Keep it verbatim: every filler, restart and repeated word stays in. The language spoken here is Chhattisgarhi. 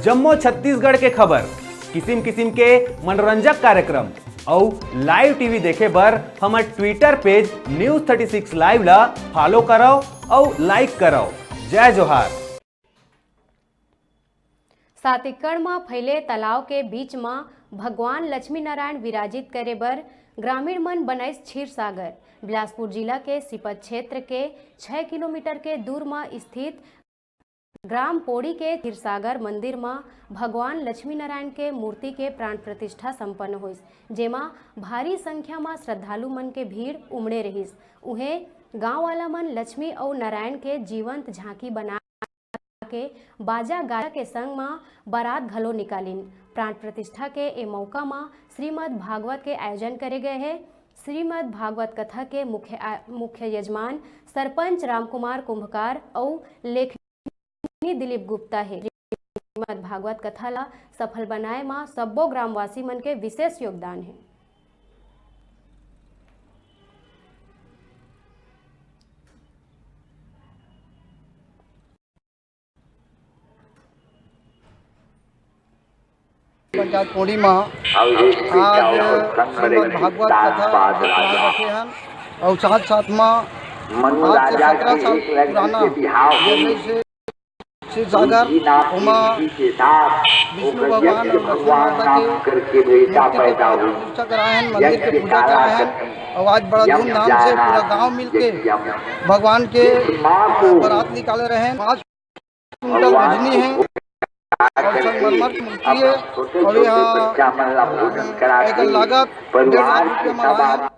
जम्मो छत्तीसगढ़ के खबर, किसिम किसिम के मनोरंजक कार्यक्रम अउ live T V देखे बर हमर Twitter page News thirty six Live ला follow करव अउ like करव। जय जोहार। सात एकड़ म फैले तालाब के बीच म भगवान लक्ष्मी नारायण विराजित करे बर ग्रामीण मन बनाइस क्षीर सागर। बिलासपुर जिला के सीपत क्षेत्र के छह किलोमीटर के दूर म स्थित ग्राम पोड़ी के क्षीर सागर मंदिर म भगवान लक्ष्मी नारायण के मूर्ति के प्राण प्रतिष्ठा संपन्न होइस, जेमा भारी संख्या म श्रद्धालु मन के भीड़ उमड़े रहिस। उहें, गांव वाला मन लक्ष्मी अउ नारायण के जीवंत झांकी बना के बाजा गाजा के संग म बारात घलो निकालिन। प्राण प्रतिष्ठा के ए मौका म श्रीमद् भागवत के आयोजन करे गए हे। श्रीमद् भागवत कथा के मुख्य आ-, मुख्य यजमान सरपंच रामकुमार कुंभकार अउ लेखनी दिलीप गुप्ता हे। श्रीमद् भागवत कथा ला सफल बनाए म सब्बो ग्रामवासी मन के विशेष योगदान हे। पंचायत कोड़ी म आज श्रीमद् भागवत कथा के प्रारंभ रखे हन अउ साथ साथ म आज से सत्रह साल पुराना जैसे शिव सागर ओमा विष्णु भगवान अउ लक्ष्मी माता के मूर्ति के पूजा प्रतिष्ठा कराए हन, मंदिर के पूजा कराए हन अउ आज बड़ा धूमधाम से पूरा गांव मिलके भगवान के बारात निकाले रहे। पाँच कुंटल वजनी हे अउ संगमरमर के मूर्ति हे अउ यहाँ एकर लागत डेढ़ लाख रुपया म लाए हन।